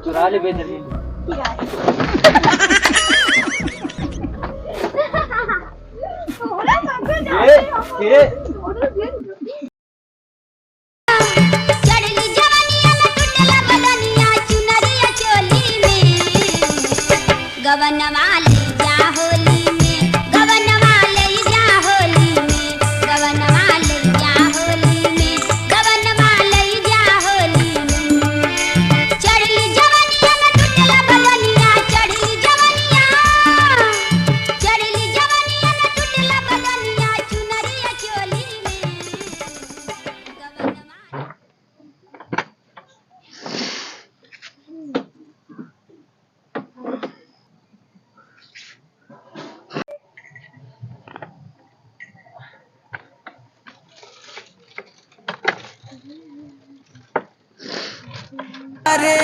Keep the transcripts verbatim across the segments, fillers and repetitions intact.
चुरा ले बे जल्दी। ए, ए। चढ़ली जवनिया में टूटला बदनिया, चुनरिया चोली में। गवनवा ले जा होली में, गवनवा ले जा होली में, गवनवा ले जा होली में, गवनवा ले जा होली में। चढ़ली जवनिया में टूटला बदनिया, चढ़ली जवनिया, चढ़ली जवनिया में टूटला बदनिया, चुनरिया चोली में। अरे,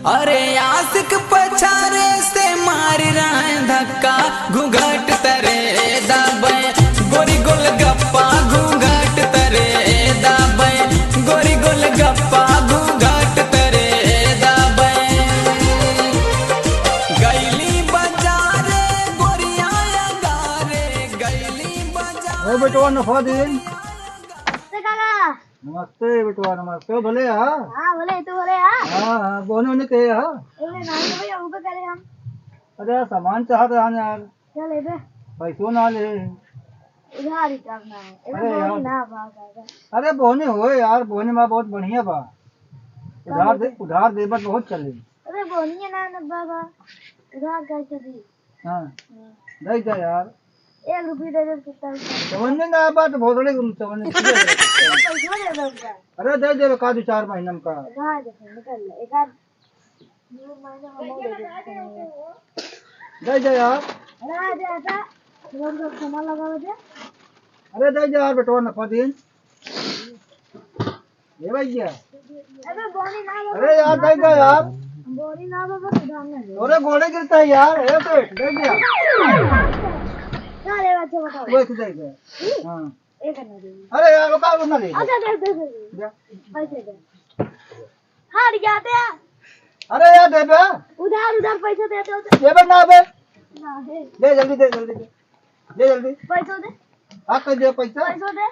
अरे आशिक पछारे से मार रहा है धक्का, घूंघट तरे दाबे, गोरी गोलगप्पा घूंघट तरे दाबे, गोरी गोलगप्पा घूंघट तरे दाबे। गैली बाजारे गोरिया गारे, गैली बाजार। ओ बेटवा नफा दिन। नमस्ते काका। नमस्ते बेटवा, नमस्ते। भले हा? हाँ, भले, तू भले हा? हाँ, हाँ, बोने होने कहे हा? अरे, नहीं तो भैया, ऊपर करे हम। अरे यार, सामान चाहत रहन यार। क्या लेबे? पैसो ना ले। उधार ही करना है। अरे अरे यार। बोनी ना बा, काका। अरे बोनी होए यार, बोनी बा बहुत बढ़िया बा। क्या उधार दे, लेबे? उधार देबत बहुत चले। अरे बोनी ना, ना बाबा। उधार कैसे दी? हाँ। हाँ। दे दे यार। एक रुपये दे दे, कितना रुपया? चवन्नी ना बा तो भोसड़ी गुम चवन्नी। पैसा दे दे उनका। अरे दे दे का दो चार महीना में का। कहाँ दे दे, निकल ले। एक आध दो महीना में दे दे। दे दे यार। अरे आ जा, आ जा। रोड पर सामान लगा दे। अरे दे दे यार बेटवा नफा दिन। ए भैया। अबे बोनी ना बाबा। अरे यार, दे दे यार। बोनी ना बाबा, सुधार ना दे। अरे गोड़े गिरता है यार, ए सेठ, दे दे यार। क्या लेगा, अच्छा बताओ। वो एक दे दे। हम्म? हाँ। एक ना दे। अरे यार, रुका, रुका, ना ले। अच्छा, दे, दे, दे, दे। जा। पैसे दे। हट गया दे। अरे यार, दे बे। उधार, उधार पैसे दे दे, उधार। दे बे ना बे। ना दे। दे, जल्दी दे, जल्दी दे। दे जल्दी। पैसो दे। हाँ, कर दे पैसा। पैसो दे।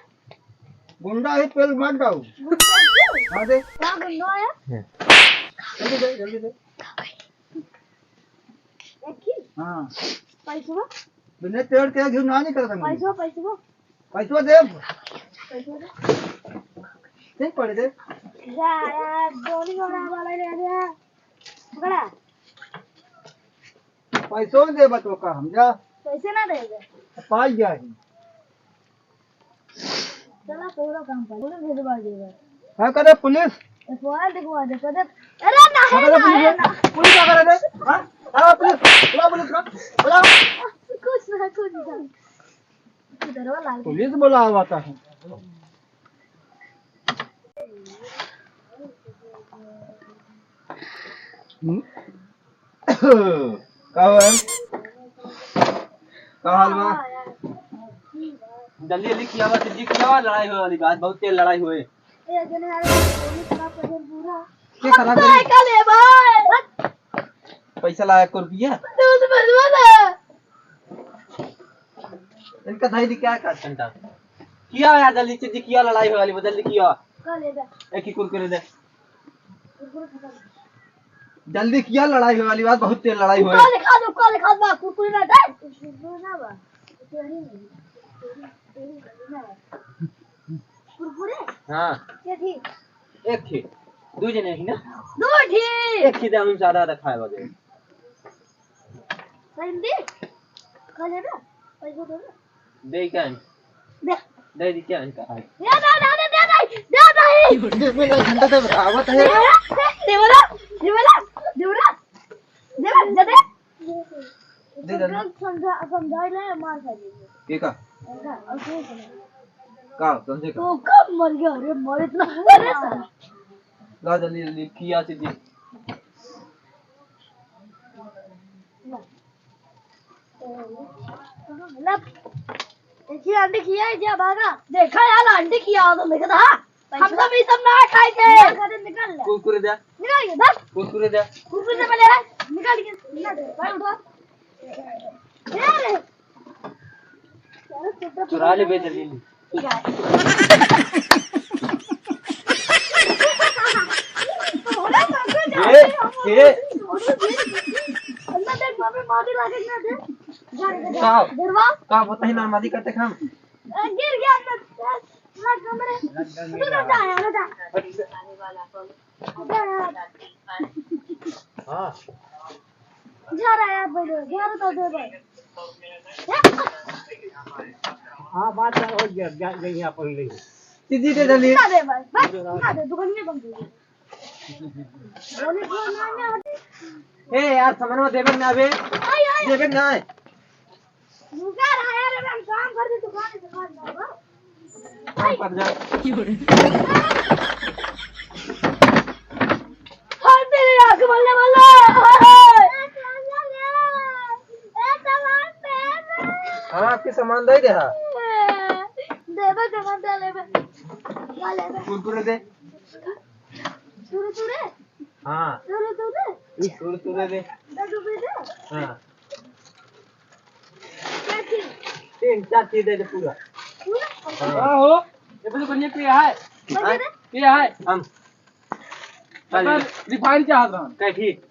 गुंडा ही, पेल मत डाऊ। गुंडा क्यों? हाँ, दे। क्या गुंडा है? जल्दी दे, जल्दी दे। देखी? हाँ। पैसो। बिना तेल के घी ना निकलता मुझे। पैसो, पैसो। पैसो दे। पैसो दे। ठीक पड़े दे। जा यार, दोनों वाला ले आ गया। पकड़ा। पैसो दे बतवा का हम जा। पैसे ना देगा। पाई जाही। चला तोरा काम पर, पुलिस भेजवा देगा। का करे पुलिस? एफआईआर लिखवा दे, पता। अरे ना, का करे ना, पुलिस? ना। पुलिस का करे रे? हाँ? हाँ, पुलिस, बुला पुलिस का, बुला। कुछ ना, कुछ ना। इधर वाला। पुलिस बुलावा का है। हम्म? का हो है? का हाल बा? जल्दी जल्दी किया बा, जल्दी किया बा, लड़ाई होए वाली बात, बहुत तेज लड़ाई होए। ए, जने यार, गोली खराब कर दे पूरा। के खराब अब करी? का ले भाई? पैसा लाया को रुपया? दो सौ पचपन है। इनका धाई दी क्या करते हैं? किया यार, जल्दी जल्दी किया, लड़ाई होए वाली बा, जल्दी किया। का ले बे? एक ही कुरकुरे दे। कुरकुरे खत्म। जल्दी किया, लड़ाई होए वाली बात, बहुत तेज लड़ाई होए। काले खा दो, काले खा दो, कुरकुरे ना दे। कुरकुरे ना बा। तेरी नहीं। तेरी, तेरी नहीं ना बा। कुरकुरे? हाँ। के थी? एक थी। दो जने ही ना? दो थी। एक थी, हम ज्यादा रखा है वगैरह। सही में दे। खा ले ना। पैसा दे ना। दे क्या है? दे। दे दी क्या है? कहा है? दे, दे, दे, दे, दे, दे, दे। दे, दे, दे, घंटा दे, आवत है। दे, दे, दे, दे, दे, दे, दे, दे। दे, दे, दे। समझा, समझा ले, मार खा लेंगे। के का? का? और कौन समझा? का? समझे का? तो कब मर गया? अरे, मर इतना, अरे, साला। ला, जल्दी, जल्दी, किया, जल्दी। ला। ला। देखिए आंटी किया है क्या भागा? देखा यार आंटी किया हो तो देखा था। हम तो भी सब ना खाए थे। निकाल दे, निकाल दे। कुरकुरे दे। निकाल के बस। कुरकुरे दे। कुरकुरे दे पहले। निकाल के। निकाल दे। भाई उठा। ए रे। चुरा ले बे जल्दी। ठीक है। ए, ए। अंदर देख, वहाँ पे माटी लागे ना दे। जा, जा, जा। का? डेरवा। का बताई ना, माटी काटे खाम? अ, गिर गया अंदर। लग गया मेरे। तू ना जा यार, ना जा। हाँ। जा रहा है यार, पहले। जा रहा था, दे भाई। हाँ, बात कर, हो गया, जा, जा, यहाँ पर ले। दीदी दे दली। ना दे भाई, बस, ना दे, दुकान में बंद हो गई। ए यार, सामानवा देबे ना बे। आई, आई। देबे ना। रुका रहा यार, अबे हम काम कर दे, दुकान से बाहर जाओ। काम कर जा। हाय, तेरे आंख मलने वाला। हाँ, आपके सामान दे दे, हाँ। देबे, सामान दे लेबे। का लेबे? कुरकुरे दे। कुरकुरे? हाँ। कुरकुरे? ई कुरकुरे दे। दस रुपये दे। हाँ। क्या चीज? तीन चार चीज दे दे पूरा। पूरा? हाँ। हाँ हो। ये तो बढ़िया पिया है। कौन हाँ? दे दे? पिया है। हम। अगर रिफाइन चाहत रहन। कै ठीक।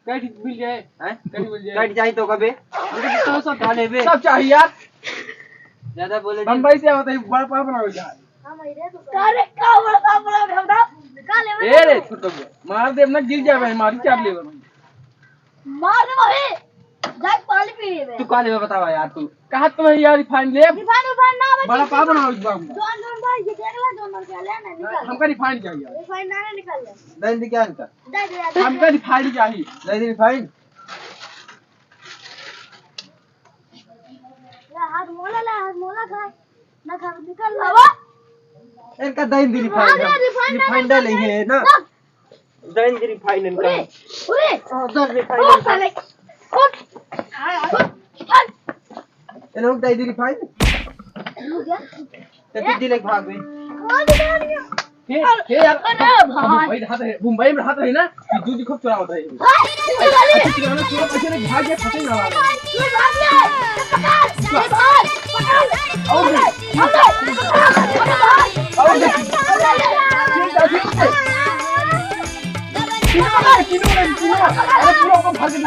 कै ठीक मिल जाए। हैं? कै ठीक मिल जाए। कट जाई तो कबे? तो सब खा लेबे। सब चाहिए यार। ज्यादा बोले बम्बई से आवत है, बड़ा पाव बनावे जा। अरे का बड़ा पाव बनावे हम ना? का लेबे? ए रे, छोटो बे, मार देब ना, गिर जाबे, मारी चार लेबे। मार दे भाई। जाके पानी पी लेबे। तू का लेबे बतावा यार तू। कहा तुम्हें यार रिफाइन लेब? रिफाइन, रिफाइन ना बची। बड़ा पाव बनावे जा। जौन, जौन भाई, ये देख ले, जौन, जौन क्या लेना है, निकाल। हमका रिफाइन चाहिए। रिफाइन ना, ना निकाल ले। दे दे क्या इनका? दे दे यार। हमका रिफाइन चाहिए। दे दे रिफाइन। ला, हाथ मोला ला, हाथ मोला खा। ना खा, निकल लावा। इनका दे दे रिफाइन। हाँ, रिफाइन ना, रिफाइन ना, डाले ना, है ना। ना। दे दे रिफाइन इनका। उरे, उरे। हाँ, दे रिफाइन ओ, इनका। साले। उठ। उठ। ये लोग दे दे रिफाइन। रुक जा। ते तू दिले भाग गई। कौन दिले? हे, हे यार, अरे भाई। मुंबई रहत रहे, मुंबई में रहत रहे ना, कि दूध खूब चुरावत रहे। हाय, अच्छा, चुरावत रहे, भाग गया, फंसे ना। ये भाग गया। पकड़, पकड़, पकड़। और नहीं। और नहीं। किलो, किलो, किलो। अरे, पूरा ऊपर भर के दे।